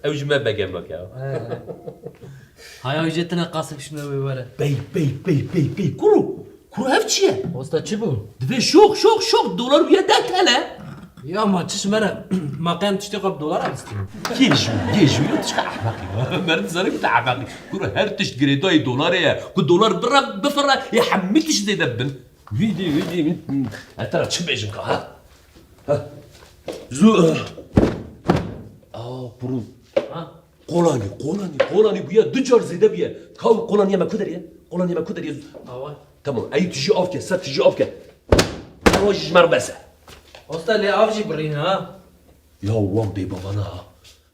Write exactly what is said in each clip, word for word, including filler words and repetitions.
Ew ji me begemek e. Haya, wî jê tine qasik şine wê were. Pey, pey, pey, pey, pey. Kuro, kuro ev çi ye? Osta çi bû? Divê şox, şox, şox, dolar bûye deh T L. Ya ma çi ji me re? Ma qey em tiştê xwe bi dolara bistînin? Yê jû, yê jû, ya tişka ehmeqî. Meriv dizane ku te ehmeqî. Kuro her tişt girêdayî dolarê ye. Ku dolar bire, bifire, yê hemî tişt zêde bibin. Wî dî, wî dî, wî dî. Ez te re çi bêjim ka, ha? Ha? Zu-, Aa, kuro. Ha? Qolanî, qolanî, qolanî bûye, du car zêde bûye. Ka kolaniya me ku derê ye? Kolaniya me ku derê ye? Awa. Tamam, ey tijî av ke, ser tijî av ke. Ewa jî ji me re bes e. Osta lê av jî birîne ha. Ya wan bêbavana ha.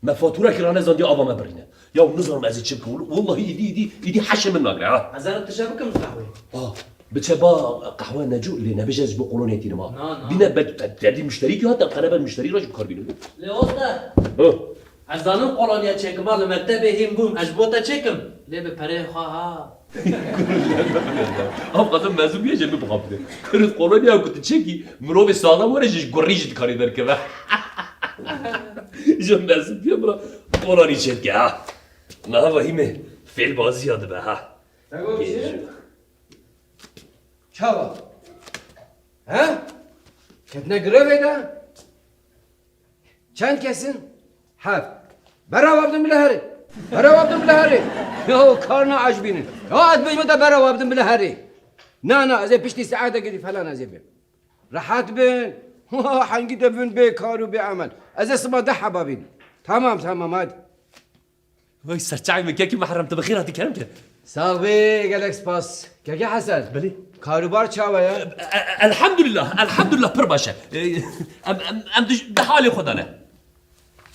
Me fatura kira nezandiye ava me birîne. Ya nizanim ez ê çi bikim. Wallahî îdî, îdî, îdî heşê min nagre ha. Ez ê tu çi bikim qehwê? Ah, biçe ba qehwe Neco, lê nebêje ez ji bo kolonê tînim ha. Na, na. Bîne be te-, te-, derdî muşterî ki hate, qere ben muşterî re jî bi kar bînim. Lê osta. Hı. Ez zanim koloniya çêkima li mektebê hîn bûm, ez ji bo te çêkim. Lê bi pereyê xwe ha. Ev qadın mezun bûye jê min bixapîne. Kırız koloniya ku tu çêkî, mirovê saxlem were jî ji gurî jî dikarî derkeve. Ji mezun bûye bira kolonî çêdike ha. Niha vahî me fêlbaziya dibe ha. Çawa? He? Ketine grevê de? Çend kesin? Heft. Berawa bidin bila herê. Berawa bidin bila herê. Ya kar naecbînin. Ya ez bêjme te berawa bidin bila herê. Na, na, ez ê piştî saete girî falan ez ê bêm. Rehet bin. Hengî de bin bê kar û bê emel. Ez ê siba deh heba bînim. Tamam, tamam, hadi. Vay serçavê min, kekî Mehrem, tu bi xêr hatî kerem ke. Sax bî, gelek spas. Kekî Hesen. Belê. Karûbar çawa ye? E, e, elhamdülillah, elhamdülillah pir baş e. E, em, em, em di, di halê xwe de ne.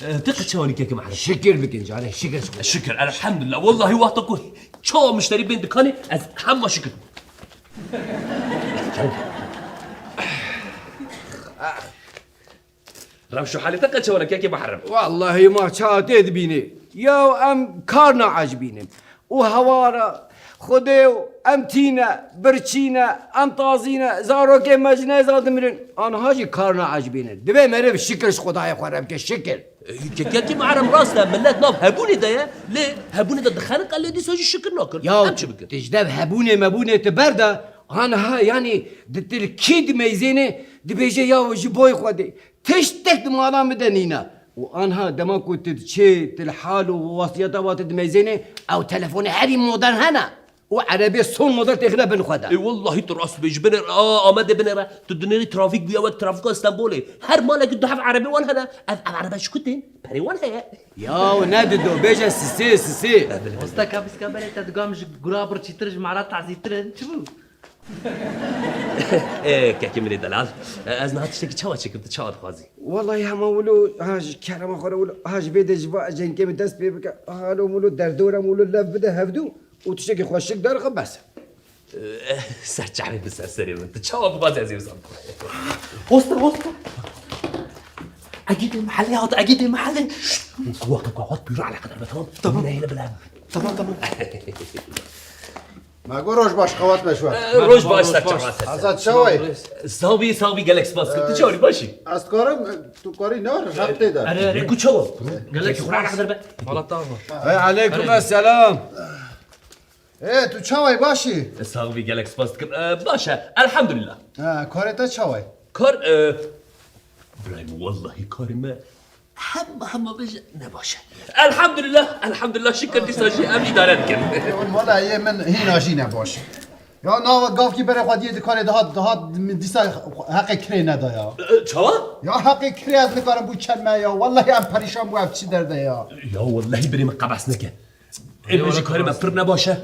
E, tu qe çawanî kekî Mehrem? Şikir bikin canê, şikir. Şikir, elhamdülillah. Wallahî wexta ku çawa muşterî bên dikanê, ez hema şikir. Rewş û halê te qe çawa ne kekê Mehrem? Wallahî ma çawa tê dibînî. Ya em kar naecbînin. Û hewara Xwedê û em tîne, birçî ne, em tazî ne, zarokê me ji neyza dimirin. Anha jî kar naecbînin. Divê meriv şikir ji Xwedayê xwe re bike, şikir. Ey, ke-, kekê Mehrem rast e, millet nav hebûnê de ye, lê hebûnê de dixeniqe lê dîsa jî şikir nakin. Ya em çi bikin? Tu ji dev hebûnê mebûnê tu berda, anha yanî di tilkî dimeyzêne, dibêje ya ji boy Xwedê. Tiştek di mala min de nîne. Û anha dema ku tu diçê, tu li hal û wasiyeta wa tu dimeyzênê, ew telefonê herî modern hene. Û erebê son model têxine bin xwe de. Ê wellahî tu rast bêjî, binêre, a, Amedê binêre. Tu dinêrî trafîk bûye wek trafîka Stenbolê. Her malekî du hev erebê wan hene. Ev, ev erebe ji ku tên? Perê wan heye. Ya ne dido, bêje sisê, sisê. Osta ka biska berê te digam ji gura birçîtir, ji mara tazîtir in. Çi bû? Ê, kekê min ê delal. Ez niha tiştekî çawa çêkim, tu çawa dixwazî? Wellahî hema wilo, ha ji kerema xwe re wilo, ha ji vê de ji va cenkê min dest pê bike. Ha lo wilo derdora min wilo lev bide hevdû û tiştekî xweşik derxe bes. Ê, ser çavê min, ser serê min. Tu çawa bixwazî ez ê wisa bikim. Hosta, hosta. Egîdê mehellê hat, egîdê mehellê. Şşt, wexta ku hat pîra eleqedar be, tamam? Tamam. Nehêle bile. Tamam, tamam. Me got roj baş, qewet me şwe. Roj baş, ser çava, ser. Azad çaway? Sax bî, sax bî, gelek spas. Tu çawa, baş î? Ez karim, tu karî ne, heq tê de. Erê, erê. Ku çawa? Gelek spas. Mala te ava. Hey, aleykum esselam. Ê, tu çaway, baş î? Sax bî, gelek spas dikim. E, baş e, elhamdülillah. Ha, karê te çaway? Kar, e, Birayê min, wellahî karê me hema hema bêje ne baş e. Elhamdülillah, elhamdülillah, şikir dîsa jî em îdare dikin. Wala yê min hîna jî ne baş e. Ya nava gavkî berê xwe diyê dikanê dihat, dihat min dîsa heqê kirê neda ya. E, çawa? Ya heqê kirê ez nikarim bû çend me ya. Wellahî em perîşan bû ev çi derde ya. Ya wellahî birê min qebes neke. Ê, bêjî karê me pir nebaş e.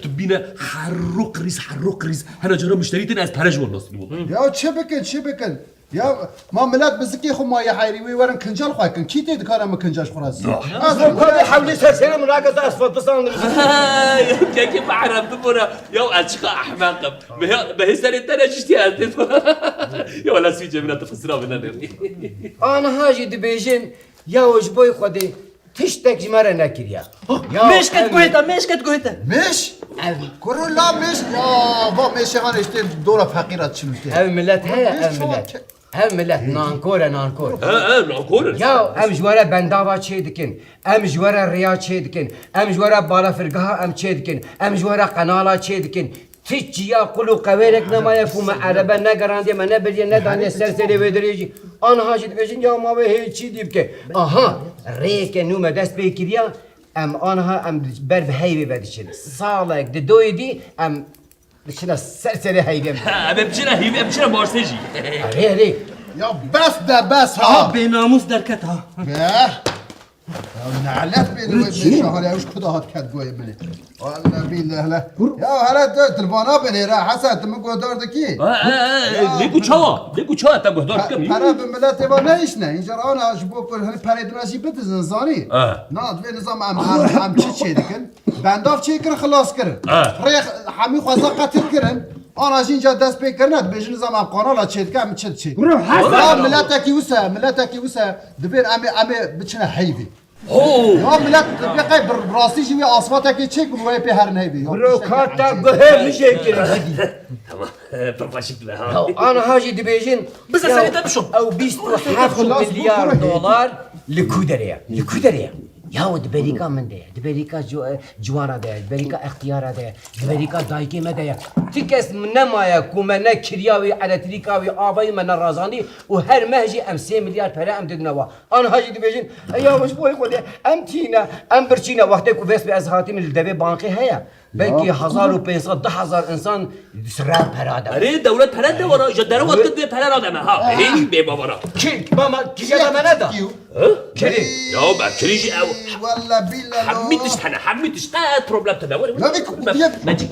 Tu bîne herro qirîz, herro qirîz. Hene cara muşterî têne ez pere ji wan nasînim wellahî. Ya çi bikin, çi bikin? Ya ma milet bi zikê xwe maye heyrî wê werin kincal xwe kin. Kî tê dikare min kincal xwe re zî? Ez bi karê hewlî ser serê min rake te ez fetisan. Ya kekê Mehrem bibore. Ya ez çiqa ehmeq im. Bi hê-, bi hê serê te re jî tê ez tê. Ya wela swîcê min e tu qisira min nenêrî. Aniha jî dibêjin ya ji boy Xwedê. Tiştek ji me re nekiriye. Ya mêşket em guhê te, mêşket guhê te. Mêş? Ev. Kuro la mêş. Ya, va mêşê han işte dora feqîra çilûtê. Ev millet heye, ev millet. Ev milet nankor e, nankor. He, he, nankor e. Ya em ji we re bendava çê dikin, em ji we re rêya çê dikin, em ji we re balafirgeha em çê dikin, em ji we re qenala çê dikin. Ti çiya qul û qewêrek nemaye ku me erebe negerandiye, me nebiriye, nedaniye ser serê wê dirêjî. Aniha jî dibêjin ya ma wê hê çî dî bike. Aha, rêyeke nû me dest pê kiriya, em aniha em ber bi heyvê ve diçin. Salek di doyê dî em diçine ser serê heyvê me. Ha, em ê biçine heyvê, em biçine Marsê jî. Erê, erê. Ya bes de bes ha. Aha, bênamûs derket ha. Be. Ya nelet bê li wê şahane, ew ji ku de hat ket goyê min ê. Walla billah hele. Ya hele tu tilvana binêre, Hesen, tu min guhdar dikî? Ha, ha, ha, lê ku çawa? Lê ku çawa te guhdar dikim? Pere bi miletê ve neyişne. Încar ana ji bo ku hani perê dina jî bidizin, zanî? Ha. Na, divê nizam em, em, em çi çê dikin? Bendav çêkirin, xilas kirin. Ha. Rê hemî xweza qetil kirin. Ana jî înca dest pê kirine, dibêjin nizam em qanala çê dikin, em çi çê. Bro, Hesen. Ya miletekî wisa, miletekî wisa. Dibên em ê, em ê biçine heyvê. Ho! Ya milet, dibê qey bi rastî jî wê asfatekê çêk bû, wê pê herin heyvê. Ya bro, tiştekî karta ecêb. Guhê min jê kirin hidî. Tamam, pir xweşik dibe ha. Ya aniha jî dibêjin, bize ya serê te bişo. Ew bîst û heft milyar dolar li ku derê ye? Li ku derê ye? Ya di berîka min de ye, di berîka ci-, ciwana de ye, di berîka extiyara de ye, di berîka dayikê me de ye. Ti kes nemaye ku me ne kiriya wî, eletrîka wî, avayî me nerazandî û her meh jî em sê milyar pere em didine wa. Aniha jî dibêjin, e, ya ji bo Xwedê, em tîne, em birçîne. Wextê ku vêst bi ez hatîm li devê bankê heye. Belkî hezar û pênc sed, du hezar însan rev pera de. Erê, dewlet pere de wara, ji derewa dikit vê pere rademe ha. Hênî bê bavara. Kî, mama, kî ya me neda? Hı? Kî? Ya be, kirî jî ew. Walla billah. Hemî tişt hene, hemî tişt. Qet problem tede. Were, were. Ya bir, bir, bir, ya,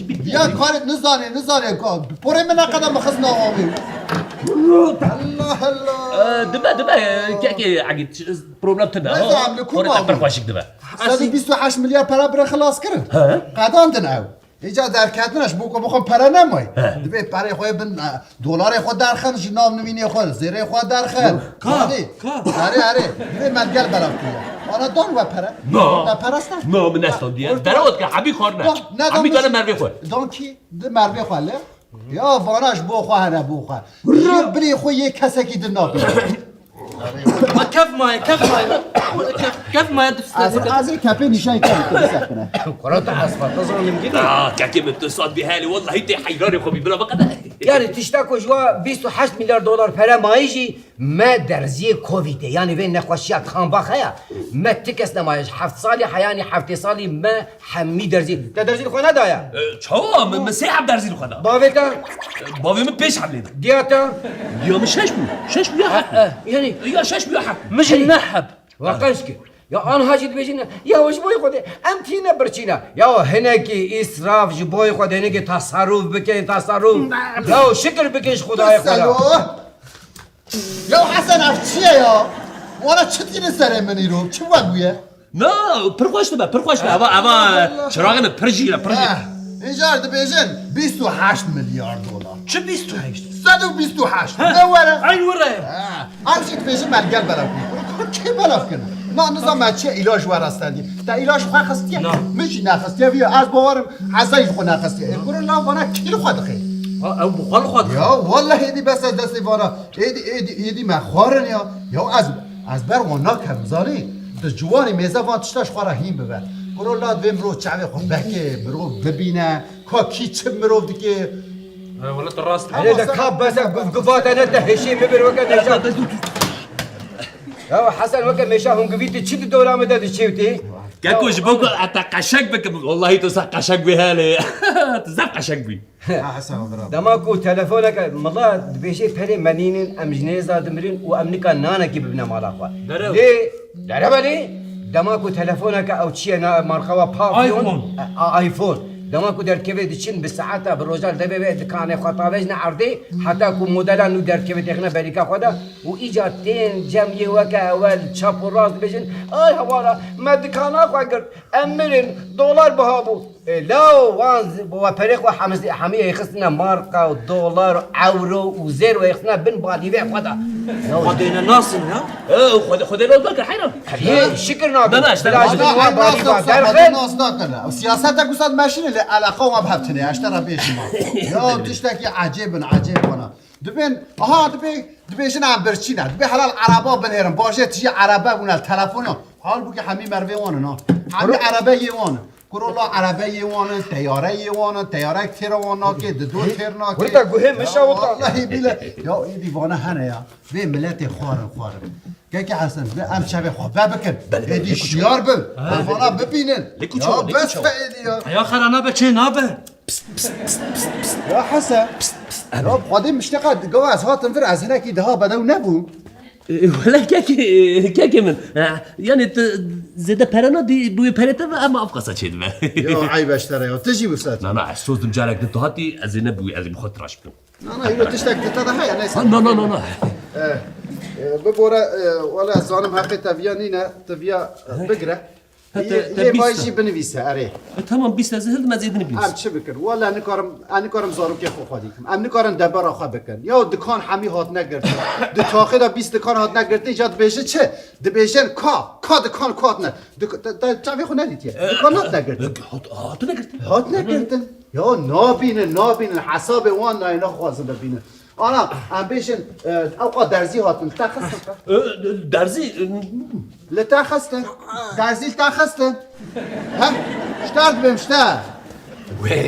bir, bir, ya karet nizane, nizane ka. Porê min ne kadar mı xizna abi? Allah Allah. Ee, dibe, dibe, e, kekê, Egîd, problem tede. Ne zaman, li ku ma pir xweşik dibe. Sed û bîst û heşt milyar pera bire xilas kirin. He. Qedandin ew. Îca derketin, ji bo ku bixwin pere nemay. He. Divê perê xwe bin, e, dolarê xwe derxin, ji nav nivînê xwe, zêrê xwe derxin. Ka, ka. Erê, erê. Divê me gel belav kiriye. Ana dan we pere. Na. Te pere stan. Na, min nestandiye. Derewa dike, hemî xwarine. Hemî dane mervê xwe. Dan kî? Di mervê xwe li. Ya vana ji bo xwe hene bo xwe. Ji bilê xwe yê kesekî din nabîne. Ma kef maye, kef maye. Kef, kef maye tu. Ez, ez ê kepê nîşan kevî tu bisekine. Kura tu esfa, tu zanim gidî. Ah, kekê min tu sat bî helê, wellahî tê heyranê xwe bî, bila biqede. Yani tişta ku ji wa bîst û heşt milyar dolar pere mayî jî me derziyê Covidê, yani vê nexweşiya Trumba xeya, me ti kes nemaye ji heft salî heyanî heftê salî me hemî derzî. Te derzî li xwe nedaye? E, çawa? Min, min sê heb derzî li xwe da. Bavê te? E, bavê min pêş heb lê da. Diya te? Diya min şeş bû. Şeş bû ya heb bû. E, e, yani. Ya şeş bû ya heb bû. Min jî ne heb. Wa qenc kir. Ya anha jî dibêjin, ya ji bo Xwedê, em tîne birçîne. Ya hinekî îsraf ji bo Xwedê, hinekî teserruf bikin, teserruf. Ya şikir bikin ji Xwedayê xwe re. Selo. Ya Hesen, ev çi ye ya? Wana çi tîne serê min îro? Çi we bûye? Na, pir xweş dibe, pir xweş dibe. Eva, eva, çiraxê min pir jî ye, pir jî. Eh, încar dibêjin bîst û heşt milyar dolar. Çi bîst û heşt? Sed û bîst û heşt. He. Ne were? Eyn were. Ha. Ev jî dibêjin me gel belav kir. Kê belav kir? Na, nizam me çi îlaç were stendî. Te îlaç xwe xistiye? Na. Min jî nexistiye. Viyo, ez bawerim Hezayî xwe nexistiye. E, kuro la vana kî li xwe dixê? Ha, ew bi xwe li xwe dixê. Ya, wallahî êdî bes ez destê vana. Êdî, êdî, êdî me xwarin ya. Ya ez, ez ber wan nakem, zanî? Di ciwanî mêze van tişta ji xwe re hîn bibe. Kuro la divê mirov çavê xwe veke, mirov bibîne. Ka kî çi mirov dike? E, wele tu rast. Hele de ka bes e, guv, guva te ne te hêşê bibir weke mêşa. Ya Hesen, weke mêşa hûn givî tu çi di dora min de diçêwtî? Keko, ji bo ku ez te qeşek bikim, wellahî tu zaf qeşek bî helê. Tu zaf qeşek bî. Ha, Hesen, bira. Dema ku telefoneke, mila dibêjê perê me nînin, em ji nêza dimirin û em nika nanekî bibine mala xwe. Derew. Lê, derew e lê, dema ku telefoneke ew çi ye, na, marka wa Pavyon, iPhone. E, a, iPhone. Dema ku derdikeve diçin bi saeta, bi roja li devê wê dikanê xwe tavêjine erdê, heta ku modela nû derdikeve têxine berîka xwe de û îca tên cem yê weke ewel çap û rast dibêjin, ay hewara, me dikana xwe girt, em mirin, dolar biha bû. E, law, wan zi-, bo we perê xwe hemiz-, hemî yê xistine marka û dolar û ewro û zêr wê xistine bin balîvê xwe de. Xwedê ne nasin ya? E, Xwedê, Xwedê ne nakin, heyran. Yê, şikir nakin. Ne, ne, işte, Bila ji bin wan balîva derxin. Nas nakin. Siyasete gusat meşine lê eleqa wan bi hev tine. Eşte re bêjim. Ya, tiştekî ecêb in, ecêb wana. Dibên, aha, dibê, dibêjin em birçî ne. Dibê helal ereba binêrin. Bajê tijî erebe bûne, telefon ya. Halbûkî hemî mervê wan in ha. Hemî erebe yê wan in. Kuro la erebe yê wan in, teyare yê wan in, teyarek têra wan nake, dido têr nake. Wurda guhê min Ya şewita. Wallahî bile. Ya êdî vana hene ya. Vê miletê xwarin xwarin. Keke Hesen, vê em çavê xwe vebikin. Belê, belê, Êdî lê kuço. Şiyar bin. Ha, Em vana belê. Bibînin. Lê kuço, Ya lê bes kuço. Be êdî ya. Heya xera nabe çê nabe. Ya Hesen. Ya xwedê mişteqa gava ez hatim vir ez hinekî daha bedew nebûm. E, wele kekê, kekê min. E, yani tu zêde pere nadî, bi wê perê te ve em avqasa çêdibe. Ya eyb e ji te re ya. Tu jî wisa. Na, na, ez soz dim carek din tu hatî, ez ê ne bi wî, ez ê bi xwe tiraş bikim. Na, na, îro tiştek di te de heye, neyse. Ha, na, na, na, na. E, e, bibore, e, wele ez zanim heqê te viya nîne, tu viya, e, bigire. Hete Yê, te yê bîst bay e. Jî binivîse, erê. E, tamam, bîst ez hildim, ez êdin bîst. Em çi bikin? Wele nikarim, em nikarim zarokê xwe xwedî kim. Em nikarin debera xwe bikin. Ya dikan hemî hatine girtin. Di taxê de bîst dikan hatine girtin, ja dibêje çi? Dibêjin ka, ka dikan ku hatine. Dik-, te, te çavê xwe nedîtiye. Dikan hatine girtin. E, hat-, hatine girtin. Hatine girtin. Ya nabînin, nabînin. Hesabê wan nayê, naxwazin bibînin. Ana, em bêjin, e, ewqa derzî hatin, te xistin. E, derzî, e, Li te xistin. Derzî li te xistin. Hem, ji te re dibêm, ji te. Wê,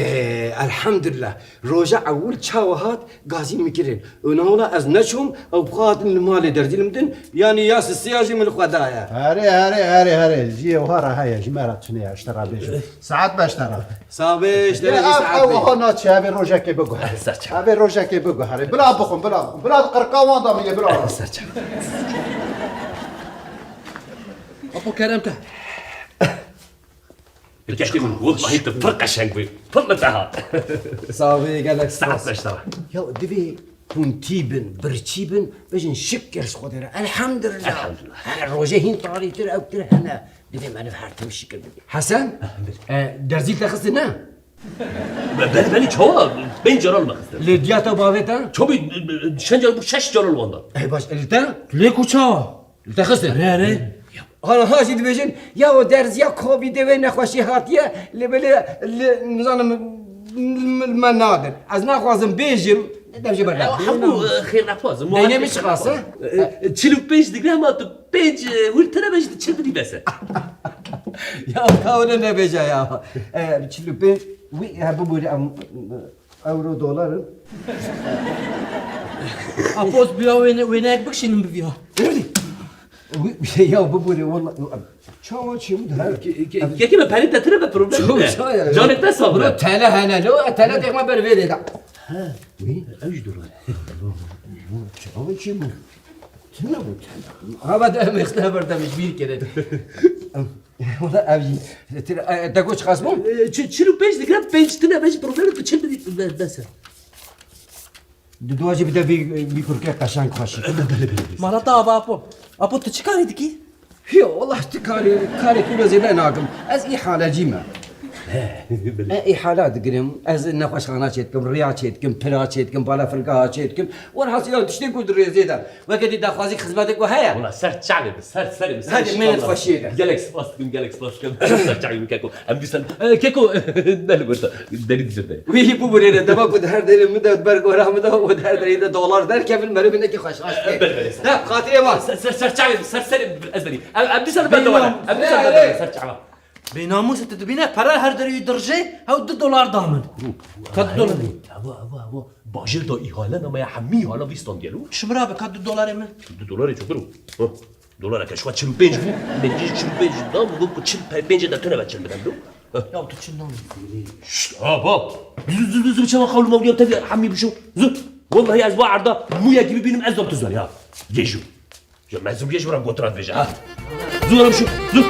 elhamdulillah. Roja ewil çawa hat, gazî min kirin. Û niha wela ez neçûm, ew bi xwe hatin li malê derzî li min din, yanî ya sisiya jî min li xwe daye. Herê, herê, herê, herê. Jiyê wiha re heye, ji me re tune ye, ji te re bêjim. Saet be ji te re. Sax bê, ji te re jî saet bê. Ev, ew wiha naçe, ev ê rojekê biguhere. Ser çav. Ev ê rojekê biguhere. Bila bixwim, bila bixwim. Bila qirqa wan da min yê, bila. Ser çav. Apo kerem ke. Kekê min, wellahî tu pir qeşeng bû. Pir li te hat. Sax bê, gelek spas. Saet be ji te re. Ya divê hûn tî bin, birçî bin, bêjin şikir ji Xwedê re. Elhamdulillah. Elhamdulillah. Her rojê hîn tarîtir, ewtir hene. Divê meriv her tim şikir bibî. Hesen, e, derzî te xistî ne? Be-, belê, belê, çawa? Pênc caran me xistin. Lê diya te bavê te? Çabî, e, e, şeş caran, şeş caran wanda. Ey baş, e, li te? Lê ku çawa? Li te xistin? Erê, erê. Hala ha jî dibêjin, ya o derziya Covidê wê nexweşî hatiye, lê belê, lê, nizanim, me nadin. Ez naxwazim bêjim, ne dev jê berdem. Hemû, e, xêr nexwazim. Deynê min çiqas e? E, e, çil û pênc digre ma tu Pênc, e, wir tine be jî çil bidî bes e. Ya, ka wile nebêje ya. E, çil û pênc, wî, he, bibûrî em, e, euro dolar in. Apos biya wêne-, wêneyek bikişînin biviya. Wî, wî, ya bibûrî, walla, çawa çi bu her Ke-, ke-, kekî me perê te tine be problem Çawa, ne? Çawa ya? Canê te sabir e. Tele hene, lo, tele têxme ber vê de. He. Wî? Ew jî dolar. Çawa çi bu? Tune bû, tune. Hava da em êxne berdem ji bîr kirin. Wala ev jî, e, te got çiqas bû? E, çi-, çil û pênc digirin, pênc tune be jî problem, tu çil bidî, be-, bes e. Di dua jî bide vî, vî kurkê qeşeng xweşik. E, belê, belê, belê. Mala te ava Apo. Apo, tu çi karî dikî? Ya, wala tu karê, karê tu zêde nakim. Ez îhalecî me. He, belê. E, îhala digirim, ez nexweşxana çêdikim, riya çêdikim, pira çêdikim, balafirgeha çêdikim. Werhasîla tiştê ku di rêzê de. Weke dî daxwazî xizmetê ku heye. Wala ser çavê bi, ser serê bi, ser Hadi, şikam min bi. Xweşiyê de. Gelek spas dikim, gelek spas dikim. Ser çavê bi keko. Em dîsan, e, keko, ne li gorta, derî dicir de. Wî bû burê de, dema ku di her derê min de, ber gora min de, û di her derê de dolar derkevin, merê min nekî xweş, xweş. Belê, belê, ser. Ha, xatirê wan. Ser, ser, ser çavê bi, ser serê bi, ez derî. Em, em dîsan li ber de were. Em dîsan li ber de were, ser çava. Bênamûs, tu dibîne pere her derê wî dirjê, hew du dolar da min. Ka du dolar. Evo, evo, evo. Bajêr da îhale, namaya hemî îhale vî stand gelo. Şimira be, ka du dolarê min. Du dolarê çi biro? Ha. Dolareke şwa çil û pênc bû. Min jî çil û pênc da, min got ku çil pe-, pêncê de tune be çil bidem do. Ha. Ya tu çil namî. Şşt, ha, bab. Zû, zû, zû, zû, çawa xawlu mawliya te hemî bişo. Zû. Wallahi ez va erda mûyekî bibînim ez da tu zar ya. Gêjo. Ya mezûm gêj bira gotina dibêje, ha. Zû, zû, zû.